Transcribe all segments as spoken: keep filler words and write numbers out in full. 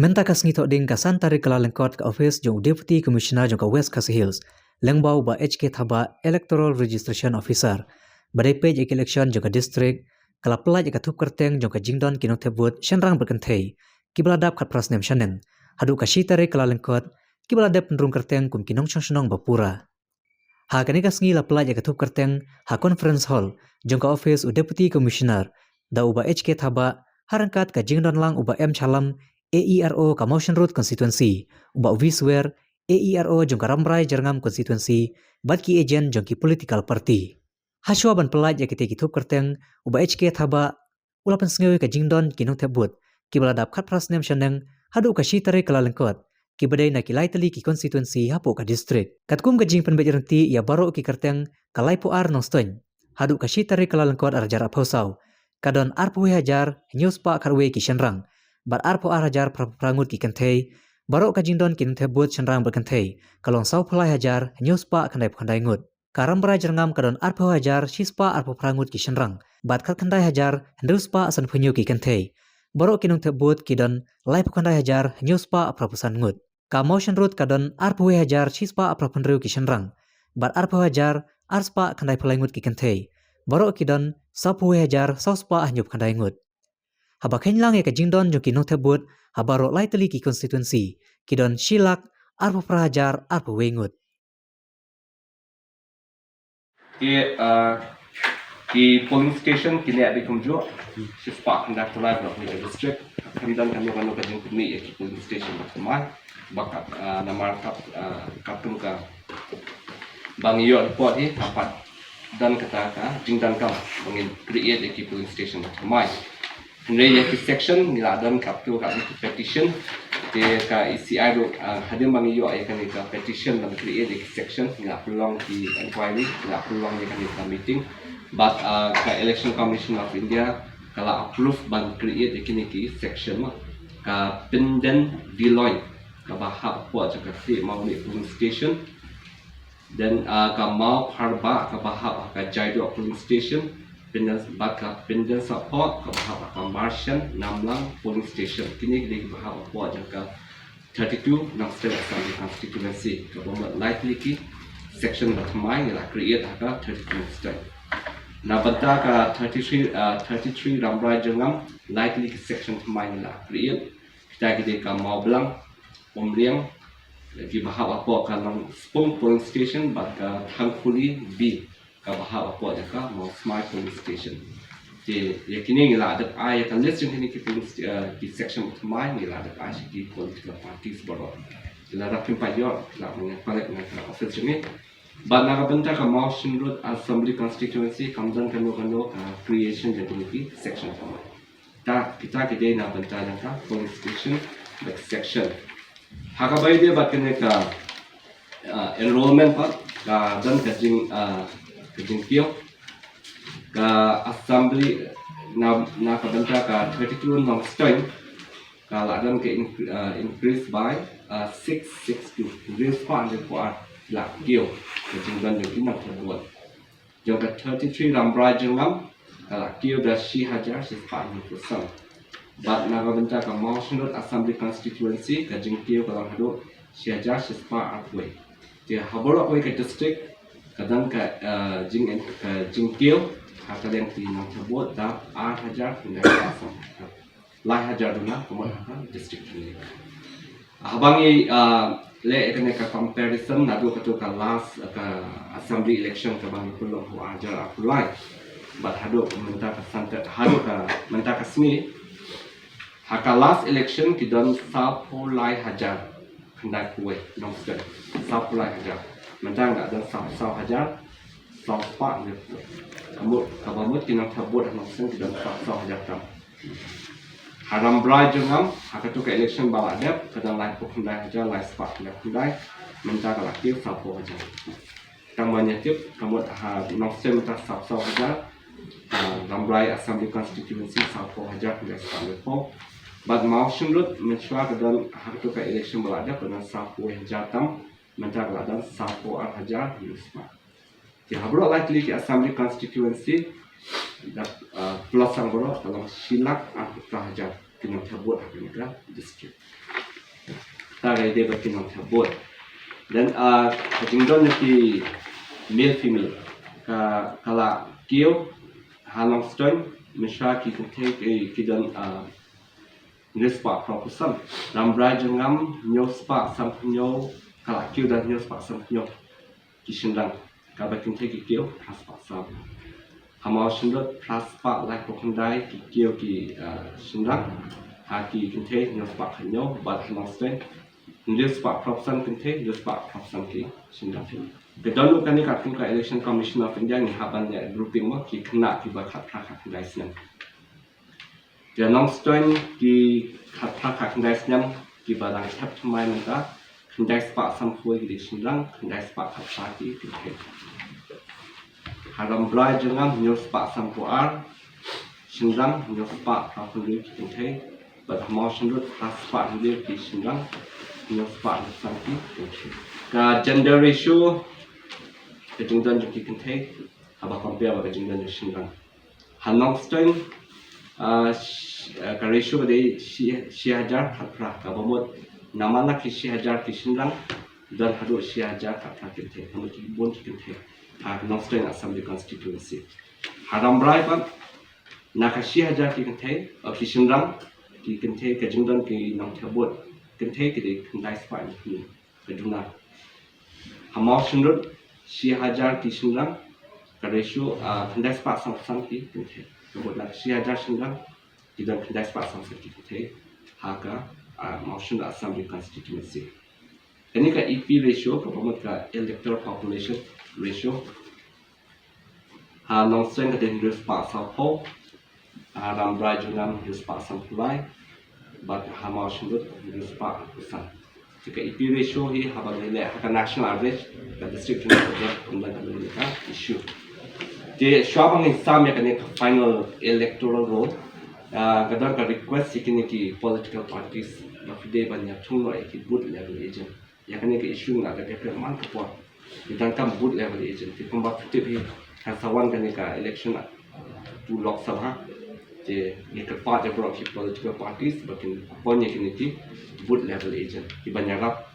Mynta ka sngi Thohdieng ka san tarik Kyllalyngkot ka office jong u Deputy Commissioner jong ka West Khasi Hills, lyngba u Bah H K Thabah, Electoral Registration Officer, ba dei peit ïa ka election jong ka district, ka la pyllait ïa ka thup kyrteng jong ka jingdon ki nongthep vote shynrang bad kynthei kiba la dap khatphra snem shaneng haduh ka shi tarik Kyllalyngkot, kiba la dep pynrung kyrteng kum ki nongshong shnong ba pura. Ha kane ka sngi la pyllait ïa ka thup kyrteng ha conference hall jong ka office u Deputy Commissioner da u Bah H K Thabah, ha ryngkat ka jingdon lang u Bah M Shallam, A E R O ka Mawshynrut constituency, u Bah V Swer, A E R O jong ka Rambrai Jyrngam constituency, bad ki agent jong ki political party. Hashwa ban pyllait ïa kitei ki thup kyrteng, u Bah H K Thabah u la pynsngew ïa ka jingdon ki nongthep vote kiba la dap khatphra snem shaneng haduh ka shi tarik Kyllalyngkot, kiba dei na ki lai tylli ki constituency hapoh ka district. Katkum ka jingpynbeit ryntih ïa baroh ki kyrteng ka laiphew ar Nongstoiñ, haduh ka shi tarik Kyllalyngkot arhajar arphew saw, ka don arphew hajar hynñiew spah khatwei ki shynrang, bad arphew ar hajar phra phew phra ngut ki kynthei. Baroh ka jingdon ki nongthep vote shynrang bad kynthei ka long sawphew lai hajar hynñiew spah khyndaiphew khyndai ngut. Ka Rambrai Jyrngam ka don arphew hajar shi spah arphew phra ngut ki shynrang, bad khatkhyndai hajar hynriew spah sanphew hynñiew ki kynthei. Baroh ki nongthep vote ki don laiphew khyndai hajar hynñiew spah phra phew san ngut. Ka Mawshynrut ka don arphew hajar shi spah phra phew hynriew ki shynrang, bad arphew hajar ar spah khyndaiphew lai ngut ki kynthei. Baroh ki don sawphew hajar saw spah hynñiew phew khyndai ngut. Haba kheiñ lang ïa ka jingdon jong ki nongthep vote ha baroh lai tylli ki constituency, ki don shi lak arphew phra hajar arphew wei ngut. Ki, ah, ki polling station ki neh beit kumjuh, shi spah khyndai phew lai baroh kawei ka district. Khamtam kano kano ka jingpynmih ïa ki polling station ba thymmai. Ba kat, ah, namar kat, ah, katkum kaba ngi ïoh report hi, ka pat don kata ka jingdonkam ba ngin create ïa ki polling station ba thymmai. Hynrei ïa ki section ngi la don katto katne ki petition. Te ka E C I ruh, ah, hadien ba ngi ïoh ïa kane ka petition ban create ïa ki section, ngi la pynlong ki inquiry, ngi la pynlong ïa kane ka meeting. Bad, ah, ka Election Commission of India ka la approve ban create ïa kine ki section, ma. Ka Pyndendeiloi kaba hap hapoh jong ka Khliehmawlih polling station. Then, ah, ka Mawpharbah kaba hap ha ka Jaidoh polling station. Pynden, bad ka Pyndensahphoh kaba hap ha ka Marshan Namlang polling station. Kine ki dei kiba hap hapoh jong ka thirty-two Nongstoiñ Assembly Constituency, kaba mut lai tylli ki section ba thymmai ngi la create ha ka thirty-two Nongstoiñ. Na bynta ka thirty-three, ah, thirty-three Rambrai Jyrngam, lai tylli ki section thymmai ngi la create. Kita ki dei ka Mawblang, Umriang, kiba hap hapoh ka Nongspung polling station, bad ka Thangkhuli B kaba hap hapoh jong ka Mawsmai polling station. Te ïa kine ngi la dep ai ïa ka list jong kine ki polling sta-, eh, ki section ba thymmai ngi la dep ai sha ki political parties baroh. Lada phim pat ïoh, la mynta pynlong na ka office jong ngi. Bad na ka bynta ka Mawshynrut Assembly Constituency, kam don kano kano ka creation jong kine ki section thymmai. Ta, kita ki dei na bynta jong ka polling station bad section. Ha kaba ïadei bad kane ka, ah, enrollment pat, ka don ka jing, ah, ka jingkiew. Ka assembly na, na ka bynta ka thirty-two Nongstoiñ, ka la don ka in-, ah, increase by, ah, six six two. Hynriew spah hynriew phew ar la kiew ka jingdon jong ki nongthep vote. Jong ka thirty-three Rambrai Jyrngam, ka la kiew da shi hajar shi spah hynñiew phew san. Bad na ka bynta ka Mawshynrut Assembly Constituency, ka jingkiew ka long haduh shi hajar shi spah arphew wei. Te ha baroh kawei ka district, ka don ka, eh, jing, ka jingkiew ha ka liang ki nongthep vote da ar hajar khyndai spah san. Lai hajar duna ka mut ha ka district jong ngi. Haba ngi, ah, leh ïa kane ka comparison naduh kato ka last, ah, ka assembly election kaba ngi pynlong ha u ar hajar arphew lai bad haduh mynta ka san ta-, haduh ka mynta ka sngi. Ha ka last election ki don sawphew lai hajar khyndai phew wei Nongstoiñ, sawphew lai hajar. Mynta ngi la don sawphew saw hajar saw spah hynñiew phew. Ka mut, kaba mut ki nongthep vote ha Nongstoiñ ki don sawphew saw hajar tam. Ha Rambrai Jyrngam, ha kato ka election ba la dep, ka don laiphew khyndai hajar lai spah khyndai phew khyndai, mynta ka la kiew sawphew hajar. Tang ban ïa tip, ka mut ha Nongstoiñ mynta sawphew saw hajar, ha Rambrai Assembly Constituency sawphew hajar khyndai spah hynñiew phew. Bad Mawshynrut mynshuwa ka don ha kato ka election ba la dep ka don sawphew hajar tam, mynta ka la don sawphew ar hajar hynñiew spah. Te ha baroh lai tylli ki assembly constituency, da, ah, plus sang baroh, ka long shi lak arphew phra hajar. ki nongthep vote ha kane ka district. Kata ka ïadei bad ki nongthep vote. Then, ah, ka jingdon ïa ki male female ka, ka la kiew ha Nongstoiñ, mynshwa ki kynthei ki, ki don, ah, hynriew spah phra phew san. Rambrai Jyrngam hynñiew spah san phew hynñiew, ka la kiew da hynñiew spah san phew hynñiew ki shynrang, kaba kynthei ki kiew phra spah saw. Ha Mawshynrut phra spah laiphew khyndai ki kiew ki, ah, shynrang, ha ki kynthei hynñiew spah khathynñiew, bad ha Nongstoiñ hynriew spah phra phew san kynthei, hynriew spah phra phew san ki shynrang. Te don ruh kane ka kum ka Election Commission of India, ngi hap ban leh grouping mo, ki khynnah kiba khatphra khatkhyndai snem. Te Nongstoiñ ki khatphra khatkhyndai snem kiba dang thep thymmai mynta, khyndai spah sanphew ki dei shynrang, khyndai spah khatphra ki kynthei. Ha Rambrai Jyrngam hynñiew spah sanphew ar shynrang, hynñiew spah phra phew hynriew ki kynthei. Bad ha Mawshynrut phra spah hynriew ki shynrang, hynñiew spah hynriew san ki kynthei. Ka gender ratio, ka jingdon jong ki kynthei haba compare bad ka jingdon jong ki shynrang. Ha Nongstoiñ, ah, sh-, ah, ka ratio ka dei shi, shi hajar khatphra, kaba mut namar na ki shi hajar ki shynrang, don haduh shi hajar khatphra ki kynthei, kaba mut ki bun ki kynthei ha Nongstoiñ Assembly Constituency. Ha Rambrai pat, na ka shi hajar ki kynthei, oh, ki shynrang, ki kynthei, ka jingdon ki nongthep vote kynthei ki dei khyndai spah hynñiew ka duna. Ha Mawshynrut shi hajar ki shynrang, ka ratio, ah, khyndai spah sanphew san ki kynthei. Kaba mut na ka shi hajar shynrang, ki don khyndai spah sanphew san ki kynthei ha ka, ah, Mawshynrut Assembly Constituency. Kane ka E P ratio, kaba mut ka electoral population ratio, ha Nongstoiñ ka dei hynriew spah sawphew, ha Rambrai Jyrngam hynriew spah sanphew lai, bad ha Mawshynrut hynriew spah hynriew san. Te ka E P ratio hi haba ngi leh ha ka national average, ka district jong ngi ka dei kumta, ka dei ka issue. Te shuwa ba ngin sam ïa kane ka final electoral roll, ah, ka don ka request ïa kine ki political parties ba phi dei ban ïathung noh ïa ki booth level agent. Ïa kane ka issue nga da dep man ka por. Ngi donkam booth level agent. Te kumba phi tip hi, kan sa wan kane ka election, ah, to Lok Sabha. Te ngi kyrpad ïa baroh ki political parties ba kin appoint ïa kine ki booth level agent, ki ban ïarap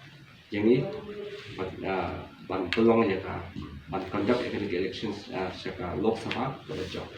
ïa ngi ban, ah, ban pynlong ïa ka, ban conduct ïa kane ka election, ah, sha ka Lok Sabha kaba jop.